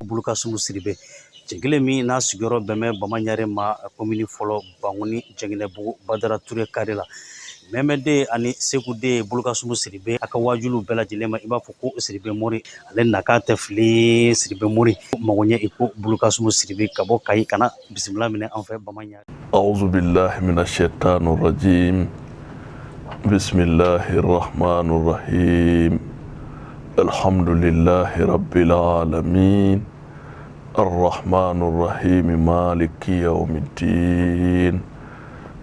Bulukasumu Siribe, cɛ kelen min n'a sigiyɔrɔ bɛn bɛ Bamaɲare ma, komini fɔlɔ, Bankoni, Jɛngɛnɛbugu, Badara Ture kare la, Mɛmɛden ani Segu den. Bulukasumu Siribe, a ka wajuliw bɛɛ lajɛlen ma, i b'a fɔ ko Siribe Mori, ale nakan tɛ fili. Siribe Mori mago ɲɛ i ko Bulukasumu Siribe ka bɔ Kayi ka na bisimila minɛ an fɛ Bamaɲare. أعوذ بالله من الشيطان الرجيم بسم الله الرحمن الرحيم الحمد لله رب العالمين الرحمن الرحيم مالك يوم الدين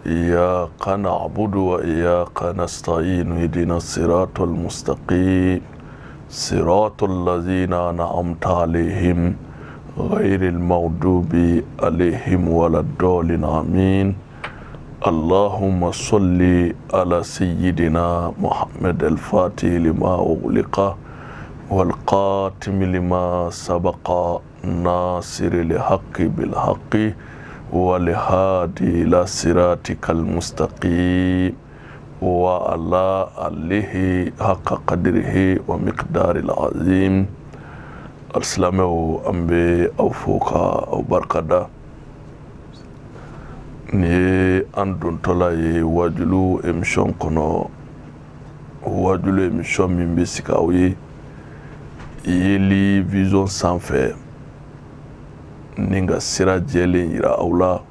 إياك نعبد وإياك نستعين اهدنا الصراط المستقيم صراط الذين أنعمت عليهم غير المغضوب عليهم ولا الضالين آمين اللهم صل على سيدنا محمد الفاتح لما أغلق والخاتم لما سبق ناصر الحق بالحق والهادي إلى صراطك المستقيم وعلى آله حق قدره ومقدار العظيم. Alisilamɛw, an bɛ aw fo ka aw barikada. Nin ye an dontɔla ye wajulu émission kɔnɔ, wajulu émission min bɛ sigi aw ye Yeli Vision sanfɛ ni ka sira jɛlen yira aw la,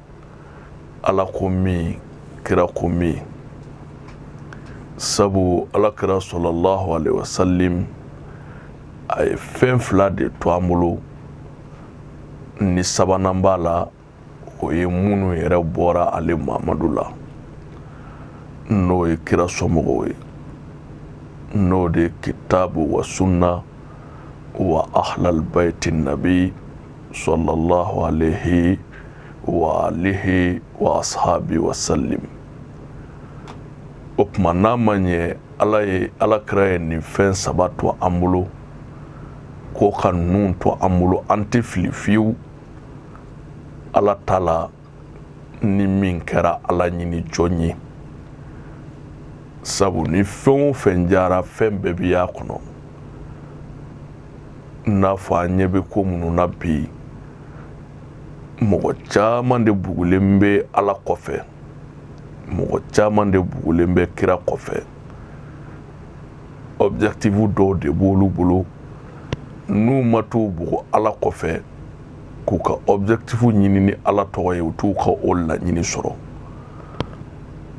Ala ko min, kira ko min. Sabu Ala kira sɔlɔlahu alaihi wasallim, a ye fɛn fila de to an bolo, ni sabanan b'a la, o ye minnu yɛrɛ bɔra ale Mamadu la, n'o ye kira somɔgɔw ye, n'o de ye kitabu wa sunna wa ahlal bayti nabi sallallahu alaihi wa alihi wa ashabi wa sallim. O tuma, n'a ma ɲɛ Ala ye, Ala kira ye nin fɛn saba to an bolo, ko ka ninnu to an bolo, an tɛ fili fiyewu Ala ta la ni min kɛra Ala ɲini jɔn ye. Sabu ni fɛn o fɛn jara, fɛn bɛɛ bɛ y'a kɔnɔ. N'a fɔ an ɲɛ bɛ ko minnu na bi, mɔgɔ caman de bugulen bɛ Ala kɔfɛ, mɔgɔ caman de bugulen bɛ kira kɔfɛ. Objectif dɔw de b'olu bolo, n'u ma t'u bugu Ala kɔfɛ k'u ka objectif ɲini ni Ala tɔgɔ ye, u t'u ka o laɲini sɔrɔ.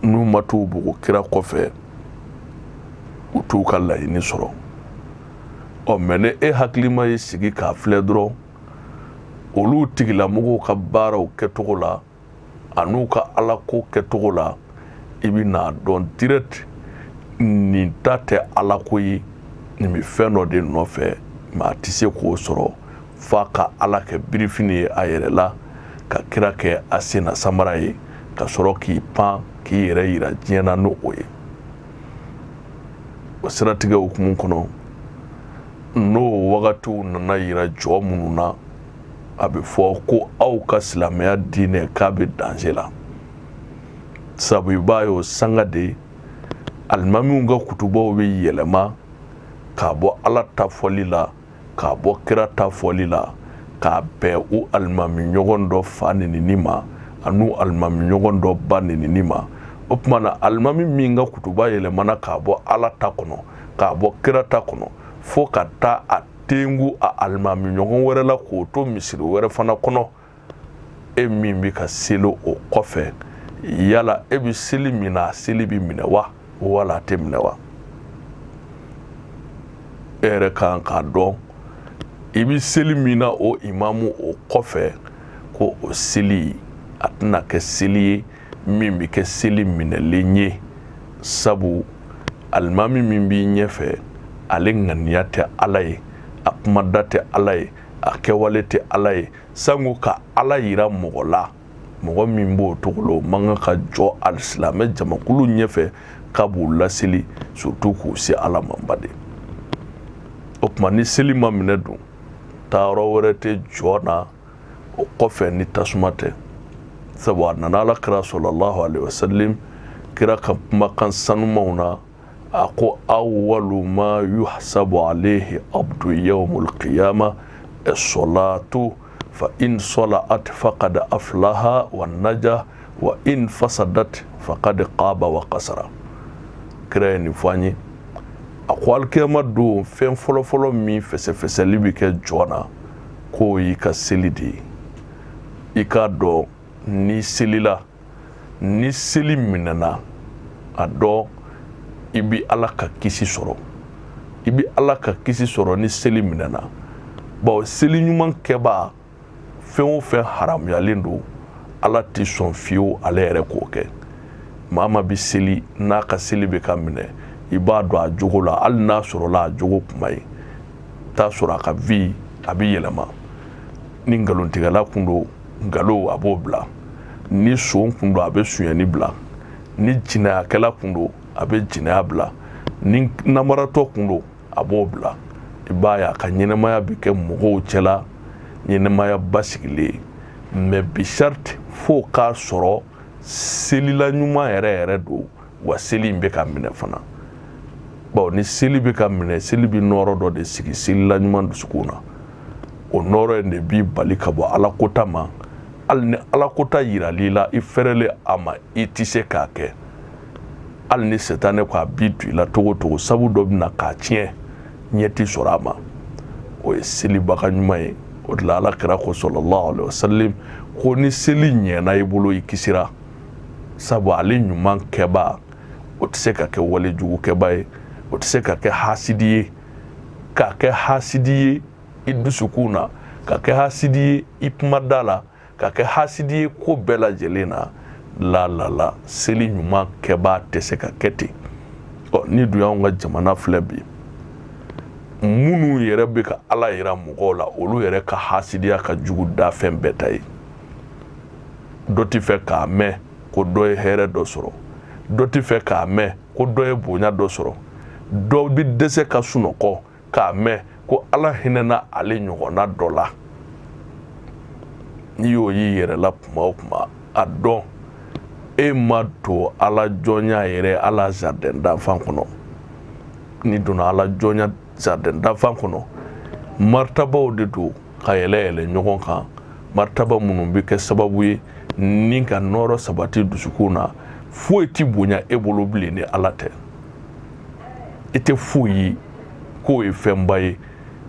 N'u ma t'u bugu kira kɔfɛ, u t'u ka laɲini sɔrɔ. Ɔ mɛ, ni e hakilima ye sigi k'a filɛ dɔrɔn, olu tigilamɔgɔw ka baaraw kɛcogo la an'u ka Alako kɛcogo la, i bɛ n'a dɔn direct nin ta tɛ Alako ye, nin bɛ fɛn dɔ de nɔfɛ, mɛ a tɛ se k'o sɔrɔ f'a ka Ala kɛ birifini ye a yɛrɛ la, ka kira kɛ a senna samara ye, ka sɔrɔ k'i pan k'i yɛrɛ yira diɲɛ na n'o o ye. O siratigɛ hukumu kɔnɔ, n'o wagatiw nana yira jɔ minnu na, a bɛ fɔ ko aw ka silamɛya diinɛ k'a bɛ danger la. Sabu i b'a ye, o sanga de alimamiw ka kutubaw bɛ yɛlɛma k'a bɔ Ala ta fɔli la, k'a bɔ kira ta fɔli la, k'a bɛn u alimami ɲɔgɔn dɔ fa nenini ma an'u alimami ɲɔgɔn dɔ ba nenini ma. O tuma na, alimami min ka kutuba yɛlɛmana k'a bɔ Ala ta kɔnɔ, k'a bɔ kira ta kɔnɔ, fo ka taa a tengu a alimami ɲɔgɔn wɛrɛ la k'o to misiri wɛrɛ fana kɔnɔ, e min bɛ ka seli o kɔfɛ, yala e bɛ seli min na, a seli bɛ minɛ wa, wala a tɛ minɛ wa? E yɛrɛ kan k'a dɔn i bɛ seli min na o imamu o kɔfɛ, ko o seli a tɛna kɛ seli ye min bɛ kɛ seli minɛlen ye. Sabu alimami min b'i ɲɛfɛ, ale ŋaniya tɛ Ala ye, a kumada tɛ Ala ye, a kɛwale tɛ Ala ye, sango ka Ala yira mɔgɔ la. Mɔgɔ min b'o cogo la, o man kan ka jɔ alisilamɛ jamakulu ɲɛfɛ k'a b'u laseli, surtout k'u se Ala ma baden. O tuma, ni seli ma minɛ dun, taayɔrɔ wɛrɛ tɛ jɔ na o kɔfɛ ni tasuma tɛ. Sabu a nana Ala kira sɔlɔlahu alaihi wasallam, kira ka kumakan sanumanw na, a ko: awwalu ma yuhasabu alayhi abdu yawmul qiyama Solatu fa in salahat faqad aflaha wa naja wa in fasadat faqad khaba wa khasara. Kira ye nin fɔ an ye. A ko alikiyama don, fɛn fɔlɔfɔlɔ min fɛsɛfɛsɛli bɛ kɛ jɔn na, k'o y'i ka seli de ye. I k'a dɔn, ni selila, ni seli minɛna, a dɔn i bɛ Ala ka kisi sɔrɔ, i bɛ Ala ka kisi sɔrɔ ni seli minɛna. Bawo seli ɲuman kɛbaa, fɛn o fɛn haramuyalen don, Ala tɛ sɔn fiyewu ale yɛrɛ k'o kɛ. Maa maa bɛ seli, n'a ka seli bɛ ka minɛ, i b'a dɔn a jogo la. Hali n'a sɔrɔla a jogo kuma ye, t'a sɔrɔ a ka vie a bɛ yɛlɛma. Ni nkalontigɛla kun don, nkalon a b'o bila. Ni son kun don, a bɛ sonyɛni bila. Ni jinɛyakɛla kun don, a bɛ jinɛya bila. Ni namaratɔ kun don, a b'o bila. I b'a ye a ka ɲɛnamaya bɛ kɛ mɔgɔw cɛla ɲɛnamaya basigilen ye. Mais bi sariti fo k'a sɔrɔ selila ɲuman yɛrɛ yɛrɛ don, wa seli in bɛ ka minɛ fana. Bawo ni seli bɛ ka minɛ, seli bɛ nɔɔrɔ dɔ de sigi selila ɲuman dusukun na. O nɔɔrɔ in de b'i bali ka bɔ ala kota ma. Hali ni ala kota yiral'i la, i fɛrɛlen a ma, i tɛ se k'a kɛ. Hali ni sɛtanɛ ko a b'i don i la cogo o cogo, sabu dɔ bɛ na k'a tiɲɛ, ɲɛ tɛ sɔrɔ a ma. O ye selibaga ɲuman ye. O de la Ala kira ko sallallahu alaihi wasallam ko ni seli ɲɛna i bolo, i kisira. Sabu ale ɲuman kɛba, o tɛ se ka kɛ walejugukɛba ye, o tɛ se ka kɛ hasidi ye. Ka kɛ hasidi ye i dusukun na, ka kɛ hasidi ye i kumada la, ka kɛ hasidi ye ko bɛɛ lajɛlen na, la la la, seli ɲuman kɛbaa tɛ se ka kɛ ten. Ɔ ni dun y'anw ka jamana filɛ bi, minnu yɛrɛ bɛ ka Ala yira mɔgɔw la, olu yɛrɛ ka hasidiya ka jugu dafɛn bɛɛ ta ye. Dɔ tɛ fɛ k'a mɛn ko dɔ ye hɛrɛ dɔ sɔrɔ, dɔ tɛ fɛ k'a mɛn ko dɔ ye bonya dɔ sɔrɔ, dɔ bɛ dɛsɛ ka sunɔgɔ k'a mɛn ko Ala hinɛna ale ɲɔgɔnna dɔ la. N'i y'o y'i yɛrɛ la kuma o kuma, a dɔn e ma don Ala jɔnya yɛrɛ, Ala jardin d'enfant kɔnɔ. N'i donna Ala jɔnya jardin d'enfant kɔnɔ, maritabaw de don ka yɛlɛ yɛlɛ ɲɔgɔn kan, martaba minnu bɛ kɛ sababu ye ni ka nɔɔrɔ sabati dusukun na. Foyi tɛ bonya e bolo bilen ni Ala tɛ. I tɛ foyi ye k'o ye fɛnba ye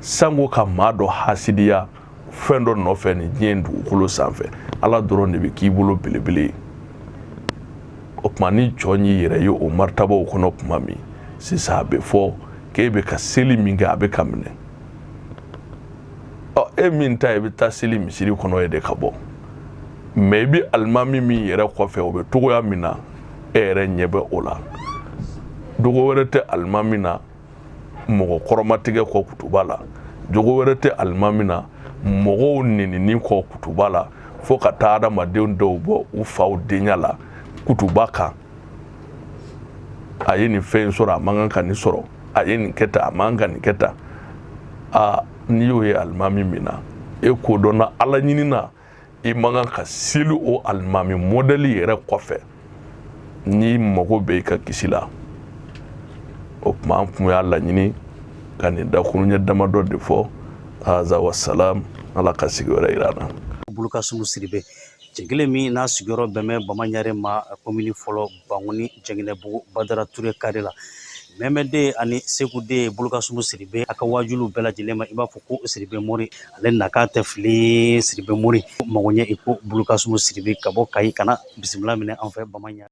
sanko ka maa dɔ hasidiya fɛn dɔ nɔfɛ nin diɲɛ dugukolo sanfɛ. Ala dɔrɔn de bɛ k'i bolo belebele ye. O tuma ni jɔn y'i yɛrɛ ye o maritabaw kɔnɔ tuma min, sisan a bɛ fɔ k'e bɛ ka seli min kɛ, a bɛ ka minɛ. Ɔ e min ta i bɛ taa seli misiri kɔnɔ ye de ka bɔ, mais i bɛ alimami min yɛrɛ kɔfɛ, o bɛ togoya min na, e yɛrɛ ɲɛ bɛ o la. Jogo wɛrɛ tɛ alimami na mɔgɔ kɔrɔmatigɛ kɔ kutuba la, jogo wɛrɛ tɛ alimami na mɔgɔw nenini kɔ kutuba la, fo ka taa adamadenw dɔw bɔ u faw denya la kutuba kan. A ye nin fɛn in sɔrɔ, a man kan ka nin sɔrɔ, a ye nin kɛ tan, a man kan ka nin kɛ tan. Aa, n'i y'o ye alimami min na, e kodɔnna Ala ɲini na, i man kan ka seli o alimami mɔdɛli yɛrɛ kɔfɛ n'i mago bɛ i ka kisi la. O tuma an kun y'a laɲini ka nin dakuruɲɛ damadɔ de fɔ. Haza wasalam, Ala ka sigi wɛrɛ yira an na. Bulukasumu Siribe, cɛ kelen min n'a sigiyɔrɔ bɛn bɛ Bamaɲare ma, komini fɔlɔ, Bankoni, Jɛngɛnɛbugu, Badara Ture kare la. Mɛmɛden ani Segu den Bulukasumu Siribe, a ka wajuliw bɛɛ lajɛlen ma, i b'a fɔ ko Siribe Mori, ale nakan tɛ fili. Siribe Mori mago ɲɛ i ko Bulukasumu Siribe ka bɔ Kayi ka na bisimila minɛ an fɛ Bamaɲare.